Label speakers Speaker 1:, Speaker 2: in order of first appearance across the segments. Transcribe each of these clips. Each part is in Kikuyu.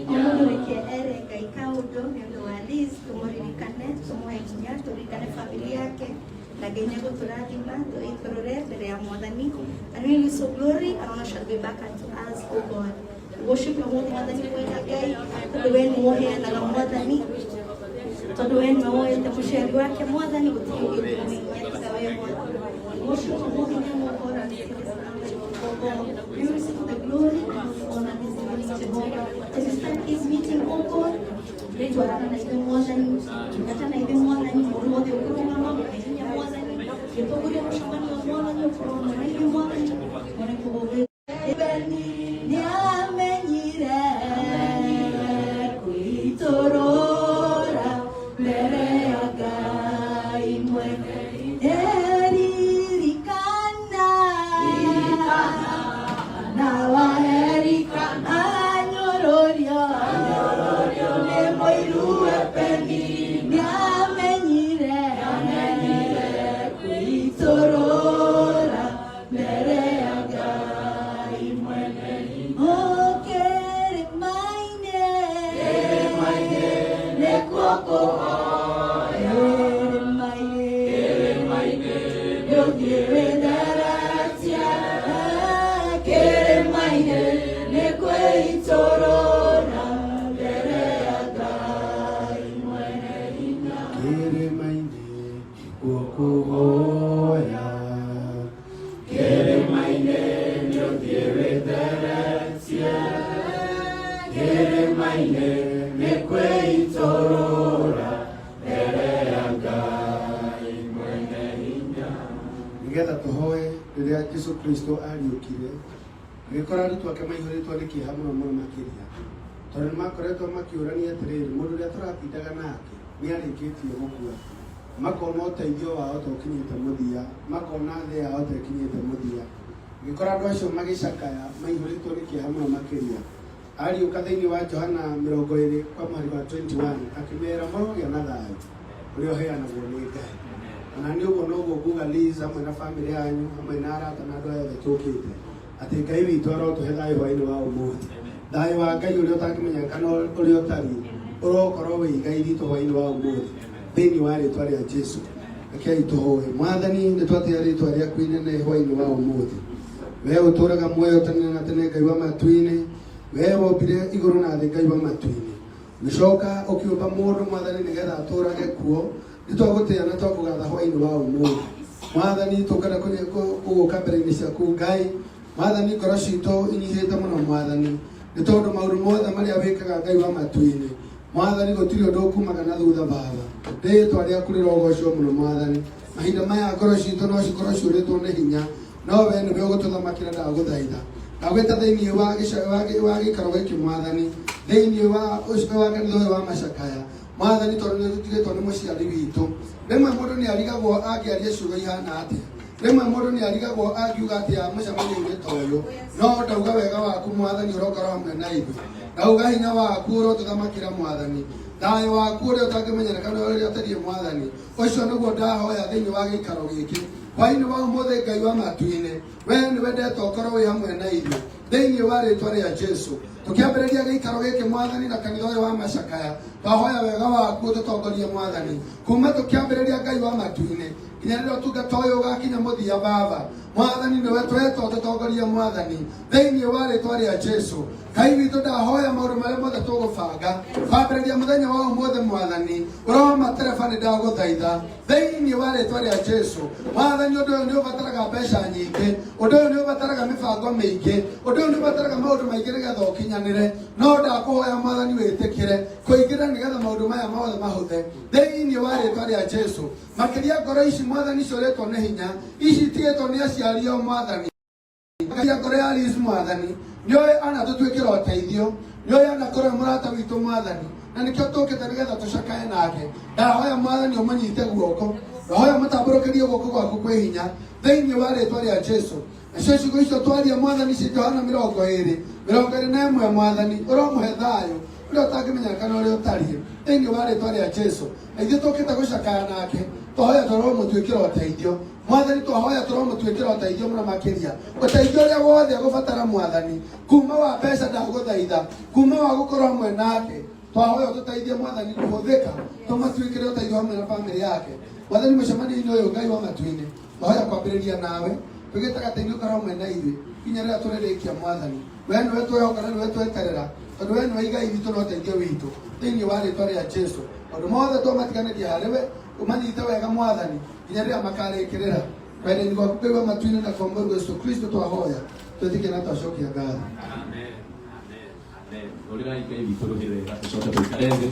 Speaker 1: Mũndũ ere Ngai kaũndũ nĩ ũndũ wa Liz, tũmũririkane, tũmũhe hinya, tũririkane family yake na Ngai nĩ egũtũrathima tũitũrũre mbere ya Mwathani. And we will so glory and honor shall be back unto us, O God. Worship your holy Mwathani mwena Ngai, tondũ we nĩwe ũheanaga Mwathani, tondũ we nĩwe woete mũciari wake Mwathani, gũtirĩ ũngĩ ũngĩmũhinyia tiga we Mwathani. Worship your holy name, O God, and sing this O God. We receive the glory and the honor this evening, Jehovah. As we start this meeting, O God, twarana na ithuĩ Mwathani, tungata na ithuĩ Mwathani, mũndũ wothe ũkũrũgama, mũhe hinya Mwathani, gĩtongoria mũcemanio Mwathani, ũkorwo hamwe na ithuĩ Mwathani, one kũgũgĩ nĩamenyire kwĩitũrũra mbere ya Ngai mwene. Eririkana na waherikana anyũrũrio nĩ mũiru Epeni, nĩamenyire kwĩitũrũra mbere ya Ngai mwene. O kĩrĩma-inĩ nĩkuo kũhoya, kĩrĩma-inĩ nĩũthiĩ wĩtheretie, kĩrĩma-inĩ nĩ kwĩitũrũra mbere ya Ngai mwene hinya.
Speaker 2: Kĩrĩma-inĩ nĩkuo kũhoya, kĩrĩma-inĩ nĩũthiĩ wĩtheretie, kĩrĩma-inĩ nĩ kwĩitũrũra mbere ya Ngai mwene hinya. Nĩgetha tũhoe rĩrĩa Jesu Kristo ariũkire, agĩkora arutwo ake maihũrĩtwo nĩ kĩeha mũno mũno makĩria, tondũ nĩ makoretwo makĩũrania atĩrĩrĩ, mũndũ ũrĩa tũratindaga nake nĩ arĩkĩtie gũkua. Makona ũteithio wao ta ũkinyĩte mũthia, makona thĩ yao ta ĩkinyĩte mũthia. Agĩkora andũ acio magĩcakaya maihũrĩtwo nĩ kĩeha mũno makĩria. Ariũka thĩinĩ wa Johana 20 kwa mũhari wa 21 akĩmera marogĩa na thayũ ũrĩa ũheanagwo nĩ Ngai. Ona nĩ ũguo noguo nguga Liz hamwe na famĩlĩ yanyu hamwe na arata na andũ aya othe tũkĩte atĩ Ngai witũ arotũhe thayũ hwainĩ wa ũmũthĩ. Thayũ wa Ngai ũrĩa ũtangĩmenyeka kana ũrĩa ũtariĩ ũrokorwo wĩ igai ritũ hwainĩ wa ũmũthĩ thĩinĩ wa rĩtwa rĩa Jesu. Rekei tũhoe. Mwathani nĩ twatĩa rĩtwa rĩaku inene hwainĩ wa ũmũthĩ. We ũtũraga muoyo tene na tene Ngai wa matu-inĩ, we wombire igũrũ na thĩ Ngai wa matu-inĩ. Ũgĩcoka ũkĩũmba mũndũ Mwathani nĩgetha atũrage kuo. Nĩ twagũtĩa na twakũgatha hwainĩ wa ũmũthĩ. Mwathani tũkenda gũgũka mbere-inĩ ciaku Ngai. Mwathani, ngoro citũ inyihĩte mũno Mwathani, nĩ tondũ maũndũ mothe marĩa wĩkaga Ngai wa matu-inĩ, Mwathani, gũtirĩ ũndũ ũkumaga na thutha Baba. Rĩĩtwa rĩaku rĩrogocwo mũno Mwathani. Mahinda maya ngoro citũ no cikorwo ciũrĩtwo nĩ hinya, no we nĩwe ũgũtũthamakĩra. Ndagũthaitha, ndagwĩta thĩinĩ wa gĩikaro gĩkĩ Mwathani, thĩinĩ wa kanitha ũyũ wa macakaya Mwathani, tondũ nĩ tũtigĩtwo nĩ mũciari witũ. Rĩmwe mũndũ nĩ arigagwo angĩaria ciugo ihana atĩa, rĩmwe mũndũ nĩ arigagwo angiuga atĩa mũcemanio-inĩ ta ũyũ, no ndauga wega waku Mwathani ũrokorwo hamwe na ithuĩ. Ndauga hinya waku ũrotũthamakĩra Mwathani, thayũ waku ũrĩa ũtangĩmenyereka nĩ ũrĩa ũtariĩ Mwathani, ũcio nĩguo ndahoya thĩinĩ wa gĩikaro gĩkĩ hwaĩ-inĩ wa ũmũthĩ. Ngai wa matu-inĩ, we nĩwe ndeta ũkorwo wĩ hamwe na ithuĩ thĩinĩ wa rĩtwa rĩa Jesu. Tũkĩambĩrĩria gĩikaro gĩkĩ Mwathani na kanitha ũyũ wa macakaya, twahoya wega waku ũtũtongorie Mwathani, kuma tũkĩambĩrĩria Ngai wa matu-inĩ nginya rĩrĩa ũtungata ũyũ ũgakinya mũthia. Baba Mwathani, nĩwe twetwo ũtũtongorie Mwathani, thĩinĩ wa rĩtwa rĩa Jesu. Ngai witũ, ndahoya maũndũ marĩa mothe tũgũbanga kwambĩrĩria mũthenya wa ũmũthĩ Mwathani, ũromatereba. Nĩ ndagũthaitha thĩinĩ wa rĩtwa rĩa Jesu. Mwathani, ũndũ ũyũ nĩ ũbataraga mbeca nyingĩ, ũndũ ũyũ nĩ ũbataraga mĩbango mĩingĩ, ũndũ ũyũ nĩ ũbataraga maũndũ maingĩ nĩgetha ũkinyanĩre, no ndakũhoya Mwathani wĩtĩkĩre kũingĩra nĩgetha maũndũ maya mothe mahũthe thĩinĩ wa rĩtwa rĩa Jesu. Makĩria ngoro ici Mwathani ciũrĩtwo nĩ hinya, ici itigĩtwo nĩ aciari ao Mwathani. Makĩria ngoro ya Liz Mwathani, nĩoĩ anatũtuĩkĩra ũteithio, nĩoĩ anakorwo e mũrata witũ Mwathani, na nĩkĩo tũkĩte nĩgetha tũcakae nake. Ndahoya Mwathani ũmũnyite guoko, ndahoya mũtambũrũkĩrie guoko gwaku kwĩ hinya thĩinĩ wa rĩtwa rĩa Jesu. Nacio ciugo icio twaria Mwathani cia Johana 20:21, Mwathani, ũromũhe thayũ ũrĩa ũtangĩmenyeka na ũrĩa ũtariĩ thĩinĩ wa rĩtwa rĩa Jesu. Na ithuĩ tũkĩte gũcakaya nake, twahoya tũromũtuĩkĩra ũteithio Mwathani, twahoya tũromũtuĩkĩra ũteithio mũno makĩria, ũteithio ũrĩa wothe gũbatara Mwathani, kuma wa mbeca ndagũthaitha, kuma wa gũkorwo hamwe nake. Twahoya ũtũteithie Mwathani kũhũthĩka, tũmatuĩkĩre ũteithio hamwe na bamĩrĩ yake Mwathani. Mũcemanio-inĩ ũyũ, Ngai wa matu-inĩ, twahoya kwambĩrĩria nawe twĩgĩtagata-inĩ, ũkorwo hamwe na ithuĩ nginya rĩrĩa tũrĩrĩkia. Mwathani, we nĩwe twehoka na nĩwe tweterera, tondũ we nĩwe igai witũ na ũteithio witũ thĩinĩ wa rĩtwa rĩa Jesu. Maũndũ mothe twamatiganĩria harĩ we, ũmanyite wega Mwathani nginya rĩrĩa makarĩkĩrĩra wendo-inĩ gwaku, Ngai wa matu-inĩ, na kwa Mũrũ Yesu Kristo twahoya, twĩtĩkie na twacokia ngatho.
Speaker 3: Amen. Amen. Amen. Hũrĩrai Ngai witũ rũhĩ wega, tũcoke tũikare thĩ.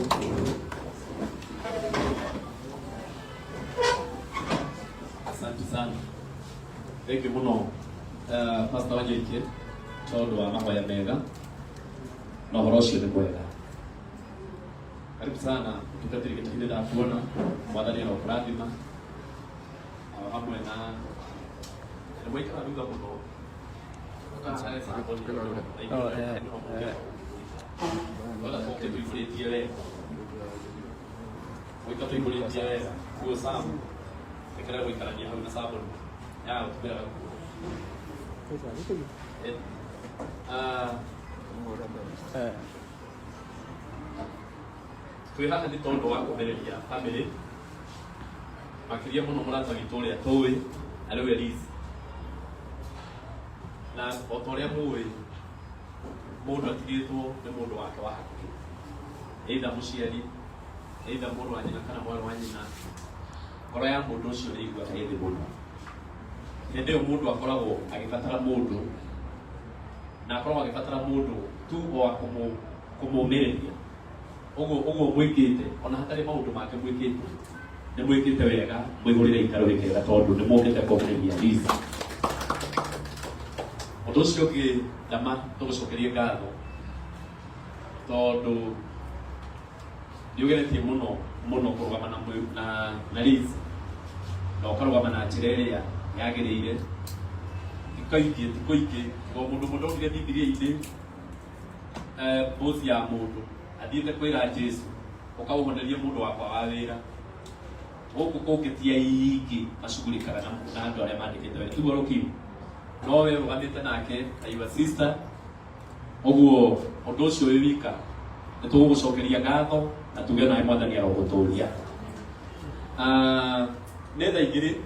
Speaker 3: Asante sana. Thank you mũno, Pastor Wanyoike, tondũ wa mahoya mega na ũhoro ũcio nĩ mwega. Karibu sana mũtungatĩri Gĩtahinde, ndakuona. Mwathani arokũrathima o hamwe na nĩ mwaikara thutha mũno.
Speaker 4: Oh, eh.
Speaker 3: Wega tũke tũihũrĩtie wega, gũika tũihũrĩtie wega kuo. Sam, rekera gũikarania hau na sabuni ya gũtũmĩra gakuo. Ah, twĩ haha nĩ tondũ wa kũmĩrĩria family, makĩria mũno mũrata witũ ũrĩa tũĩ arĩ we Liz. Na o ta ũrĩa mũĩ, mũndũ atigĩtwo nĩ mũndũ wake wa hakuhĩ, either mũciari, either mũrũ wa nyina kana mwarĩ wa nyina, ngoro ya mũndũ ũcio nĩ iguaga ĩ thĩ mũno. Hĩndĩ ĩyo mũndũ akoragwo agĩbatara mũndũ, na akoragwo agĩbatara mũndũ tu o wa kũmũmĩrĩria. Ũguo ũguo mwĩkĩte, ona hatarĩ maũndũ mangĩ mwĩkĩte, nĩ mwĩkĩte wega. Mwĩhũrĩre ikarũ kega tondũ nĩ mũkĩte kũmĩrĩria Liz. Ũndũ ũcio ũngĩ, ndama tũgũcokerie ngatho tondũ nĩ ũgeretie mũno mũno kũrũgama na Liz, na ũkarũgama na njĩra ĩrĩa yagĩrĩire. Ti kaingĩ, ti kũingĩ tiga o mũndũ mũndũ ndonire Bibilia-inĩ, bosi ya mũndũ athiĩte kwĩra Jesu, "Ũkaũhonerie mũndũ wakwa wa wĩra." Gũkũ kũngĩ ti aingĩ macugurikaga na andũ arĩa mandĩkĩte wĩra, tiguo rũkimu? No we ũrũgamĩte nake ta your sister. Ũguo ũndũ ũcio wĩ wika nĩ tũgũgũcokeria ngatho na tuge nawe Mwathani arogũtũria. Ah, nĩ thaa 2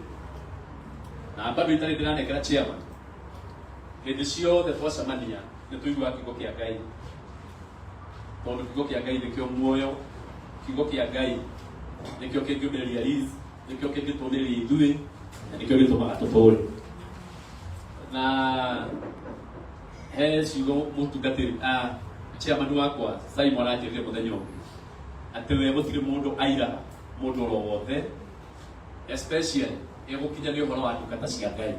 Speaker 3: na bado itarĩ ndĩranengera chairman. Hĩndĩ ciothe twacemania nĩ tũiguaga kiugo kĩa Ngai, tondũ kiugo kĩa Ngai nĩkĩo muoyo, kiugo kĩa Ngai nĩkĩo kĩngĩũmĩrĩria Liz, nĩkĩo kĩngĩtũmĩrĩria ithuĩ, na nĩkĩo gĩtũmaga tũtũre. Na He ciugo mũtungatĩri, chairman wakwa Simon anjĩrire mũthenya ũngĩ atĩ we gũtirĩ mũndũ airaga mũndũ oro wothe, especially ĩgũkinya nĩ ũhoro wa ndungata cia Ngai.